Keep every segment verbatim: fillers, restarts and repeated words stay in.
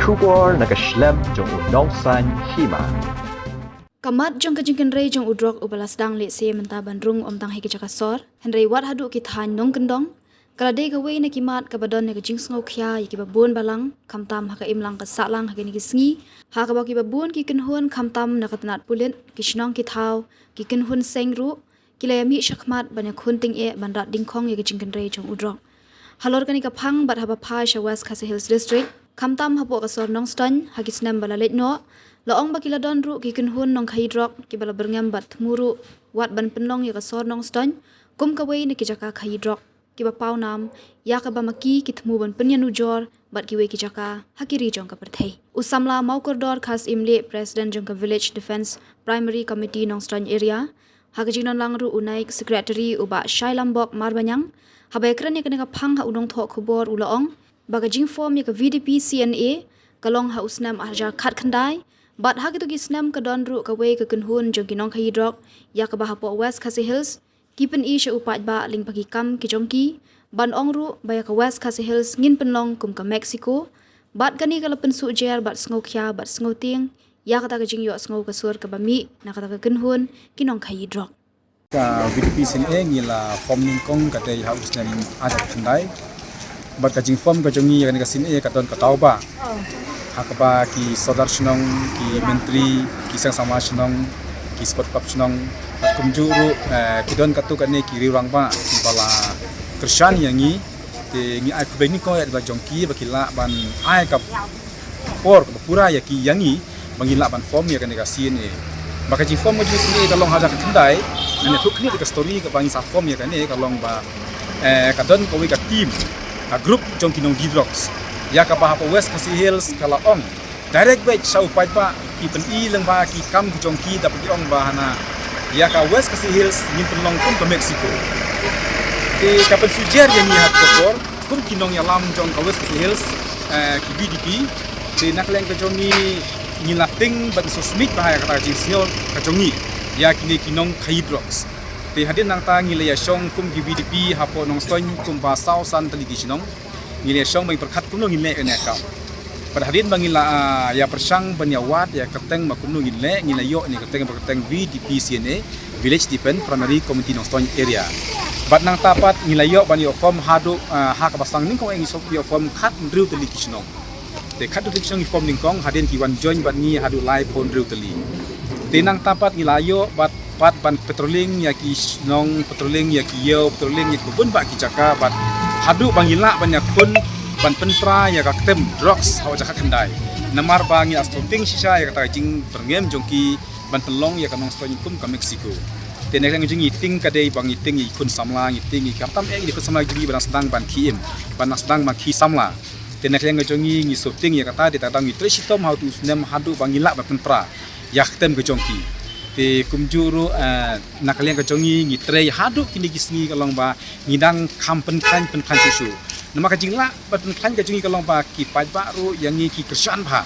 Khubor na ka shlem jong u nongsan hima. Ka mat jong ka jingkynrei jong u drok uba la sdang lehse mynta ban rung ym tang ha ki jaka sor, hynrei wat haduh ki thaiñ nongkyndong, ka la dei kawei na ki mat kaba don ïa ka jingsngewkhia ïa kiba bun balang, khamtam ha ka imlang ka sahlang ha kine ki sngi, ha kaba kiba bun ki kynhun khamtam na ka tnat pulit, ki shnong ki thaw, ki kynhun seng ruh, ki la ïa mih shakhmat ban ïa khun tyngeh ban rat dyngkhong ïa ka jingkynrei jong u drok. Halor kane ka phang bad haba phai sha West Khasi Hills District, khamtam hapoh ka sor Nongstoiñ, ha ki snem ba la leit noh, la ong ba ki la don ruh ki kynhun nongkhaïi drok kiba la byrngem bad thmu ruh wat ban pynlong ïa ka sor Nongstoiñ kum kawei na ki jaka khaïi drok, kiba paw nam ïa kaba ma ki ki thmu ban pynïanujor bad kiwei ki jaka ha ki ri jong ka pyrthei. U samla Mawkordor Khasim Lieh, President jong ka Village Defence Primary Committee Nongstoiñ Area, ha ka jingdonlang ruh u Naik Secretary u Bah Shailambok Marbaniang, haba ïakren ïa kane ka phang ha u nongthoh khubor u la ong ba ka jingform ïa ka V D P C N A ka long ha u snem arhajar khatkhyndai, bad ha kito ki snem ka don ruh kawei ka kynhun jong ki nongkhaïi drok ïa kaba hapoh West Khasi Hills ki pyni sha u paidbah lyngba ki kam ki jong ki, ban ong ruh ba ïa ka West Khasi Hills ngin pynlong kum ka Mexico, bad kane ka la pynsuhjer bad sngewkhia bad sngewtieng ïa kata ka jingïohsngew ka sur kaba mih na kata ka kynhun ki nongkhaïi drok. Ka V D P C N A ngi la form nyngkong ka dei ha u snem arhajar khatkhyndai. Bad ka jingform ka jong ngi ïa kane ka C N A ka don ka daw ba ha kaba ki sordar shnong, ki myntri, ki seng samla shnong, ki sport club shnong, bad kumjuh ruh, eh, ki don katto katne ki riew rangbah kiba la kyrshan ïa ngi. Te ngi ai khublei nyngkong ïa ki ba jong ki ba ki lah ban ai ka por kaba pura ïa ki ïa ngi ba ngin lah ban form ïa kane ka C N A. Ba ka jingform ka jong C N A ka long ha ka khyndai. Ngan ïathuh khyndiat ïa ka story kaba ngi sa form ïa kane ka long ba, eh, ka don kawei ka team, ka group jong ki nongdie drugs ïa kaba hapoh West Khasi Hills ka la ong direct beit sha u paidbah, ki pyni lyngba ki kam ki jong ki da ki ong ba hana ïa ka West Khasi Hills ngin pynlong kum ka Mexico. Te ka pynsuhjer ïa ngi ha ka por kum ki nongïalam jong ka West Khasi Hills, eh, ki V D P. Te na ka liang ka jong ngi ngi la tieng bad ngi sngewsih bha ïa kata ka jingsngew ka jong ngi ïa kine ki nongkhaïi drugs. Te hadien nangta ngi la ïa shong kum ki V D P hapoh Nongstoiñ kumba saw san tylli ki shnong. Ngi la ïa shong ba ngin pyrkhat kumno ngin leh ïa kane ka kam. Bad hadien ba ngi la, ah, ïa pyrshang ban ïa wad ïa ka kyrteng ba kumno ngin leh, ngi la ïoh ïa ka kyrteng ba kyrteng V D P C N A, Village Defence Primary Committee Nongstoiñ Area. Bad nangta pat ngi la ïoh ban ïoh form haduh, ah, ha kaba sdang nyngkong ngi shu ïoh form khathynriew tylli ki shnong. Te khathynriew tylli ki shnong ngi form nyngkong, hadien ki wan join bad ngi haduh laiphew hynriew tylli. Te nangta pat ngi la ïoh bad pat ban patrolling ïa ki shnong, patrolling ïa ki ïew, patrolling ïa ki bun bah ki jaka bad haduh ba ngi lah ban ïakhun ban pyntra ïa ka ktem drugs ha u jaka khyndai. Namar ba ngi la sngewtieng shisha ïa kata ka jingbyrngem jong ki ban pynlong ïa ka Nongstoiñ kum ka Mexico. Te na ka liang jong ngi tieng ka dei ba ngi tieng ïa ki khun samla, ngi tieng ïa ki, khamtam eh ïa ki khun samla jong ngi ba dang sdang ban khie im, ba dang sdang ban khie samla. Te na ka liang ka jong ngi ngi sngewtieng ïa kata, te tang ngi trei shitom ha utu u snem haduh ba ngi lah ban pyntra ïa ka ktem ka jong ki. Te kumjuh ruh, eh, na ka liang ka jong ngi ngi trei haduh kine ki sngi ka long ba ngi dang kham pynkhlaiñ pynkhlaiñ shuh shuh. Namar ka jinglah ban pynkhlaiñ ka jong ngi ka long ba ki paidbah ruh ïa ngi ki kyrshan bha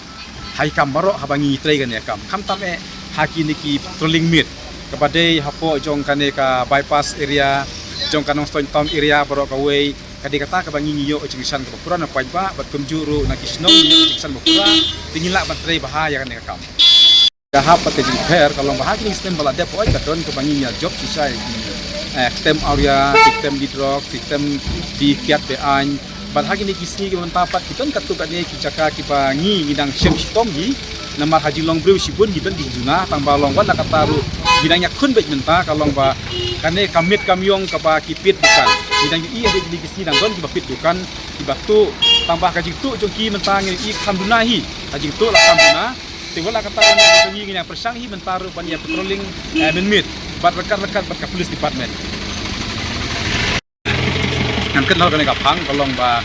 ha ki kam baroh haba ngi trei kane ka kam. Khamtam eh ha kine ki patrolling miet kaba dei hapoh jong kane ka bypass area, jong ka Nongstoiñ town area baroh kawei. Ka dei kata kaba ngi ngi ïoh ka jingkyrshan kaba pura na paidbah bad kumjuh ruh na ki shnong ngi ïoh ka jingkyrshan kaba pura, te ngi lah ban trei bha ïa kane ka kam. Ka hap bad ka jingpher ka long ba ha kine ki snem ba la dep, hooid ka don kaba ngi ngi ïa jop shisha ïa ki, eh, ktem awria, ki ktem die drugs, ki ktem die kiad be-aiñ. Bad ha kine ki sngi kiba mynta pat ki don katto katne ki jaka kiba ngi ngi dang shem shitom hi. Namar ha jinglong briew shibun ngi don ki juna, tang ba long wat la katta ruh ngi dang ïakhun beit mynta ka long ba kane ka miet ka miong kaba ki pit dukan. Ngi dang ïohi ha kine ki sngi dang don kiba pit dukan, kiba tuh, tang ba ka jingtuh jong ki mynta ngi ïohi kham duna hi. Ka jingtuh la kham duna. Te wat la katta ruh ngi ngi dang pyrshang hi mynta ruh ban ïa patrolling, eh, mynmiet bad ryngkat ryngkat bad ka police department. Ngan kren halor kane ka phang ka long ba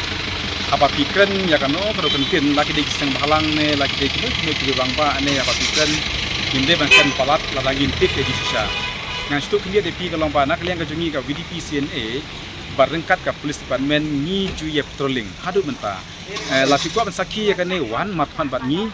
haba phi kren ïa kano kano ka kyntien, la ki dei ki seng bhalang ne la ki dei kino kino ki rangbah ne, haba phi kren ngim dei ban kren palat lada ngim tip ïa ki shisha. Ngan shu ïathuh khyndiat ïa phi ka long ba na ka liang ka jong ngi ka V D P C N A bad ryngkat ka police department ngi ju ïa patrolling haduh mynta. Eh, la phi kwah ban sakhi ïa kane, wan markhmat bad ngi,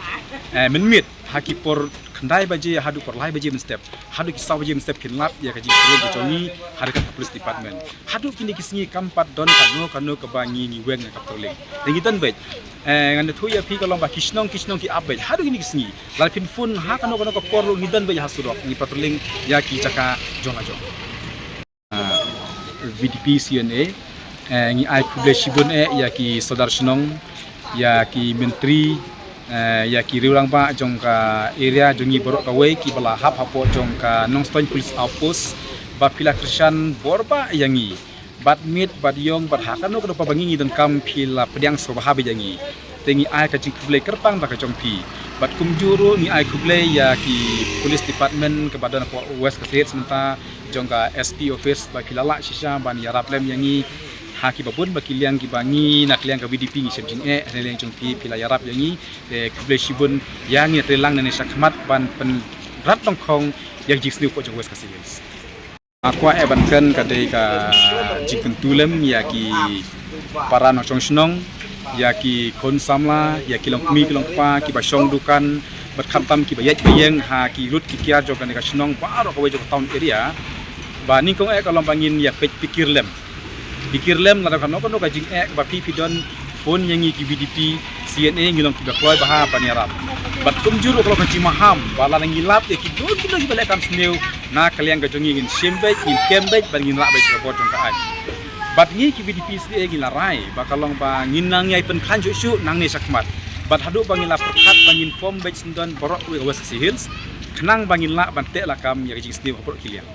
eh, mynmiet ha ki por khyndai baje haduh por lai baje mynstep, haduh ki saw baje mynstep kin lap ïa ka jingpatrolling ka jong ngi ha ryngkat ka police department. Haduh kine ki sngi kam pat don kano kano kaba ngi ngi weng ïa ka patrolling. Te ngi don beit Eh, ngan ïathuh ïa phi ka long ba ki shnong ki shnong ki ap beit haduh kine ki sngi. Lada phin phone ha kano kano ka por ruh ngi don beit ha surok, ngi patrolling ïa ki jaka jong la jong. Ah, V D P C N A, eh, ngi ai khublei shibun eh ïa ki sordar shnong, ïa ki myntri, eh, ïa ki riew rangbah jong ka area jong ngi baroh kawei kiba la hap hapoh jong ka Nongstoiñ Police Outpost, ba phi la kyrshan bor bha ïa ngi. Bad miet bad ïong bad ha kano kano kaba ngi ngi donkam phi la pdiang sngewbha bha ïa ngi. Te ngi ai ka jingkhublei kyrpang da ka jong phi. Bad kumjuh ruh ngi ai khublei ïa ki police department kaba don hapoh West Khasi Hills mynta, jong ka S P office, ba phi la lah shisha ban ïarap lem ïa ngi ha kiba bun ba ki liang kiba ngi na ka liang ka V D P ngi shem jingeh, ha liang jong phi phi la ïarap ïa ngi. Te khublei shibun ïa ngi, te lang nangne shakhmat ban pynrap nyngkong ïa ka jingsniew hapoh jong West Khasi Hills. Nga kwah eh ban kren ka dei ka jingkyntu lem ïa ki para nongshong shnong, ïa ki khun samla, ïa ki longkmie ki longkpa kiba shong dukan, bad khamtam kiba ïaid ba ïeng ha ki rud ki kiar jong kane ka shnong baroh kawei jong ka town area. Ba nyngkong eh ka long ba ngin ïa peit pyrkhat lem. Pyrkhat lem lada kano kano ka jingeh ba phi phi don, phone ïa ngi ki V D P C N A, ngi long kiba kloi bha ban ïarap. Bad kumjuh ruh ka long ka jingmaham ba lada ngi lap ïa ki don ki don kiba leh kam sniew na ka liang ka jong ngi, ngin shim beit, ngin kem beit bad ngin rah beit sha ka bor jong ka aiñ. Bad ngi ki V D P C N A ngi la rai ba ka long ba ngin nang ïai pynkhlaiñ shuh shuh nangne shakhmat. Bad haduh ba ngin la pyrkhat ba ngin form beit syndon baroh kawei ka West Khasi Hills, khnang ba ngin lah ban teh lakam ïa ka jingsniew ha baroh ki liang.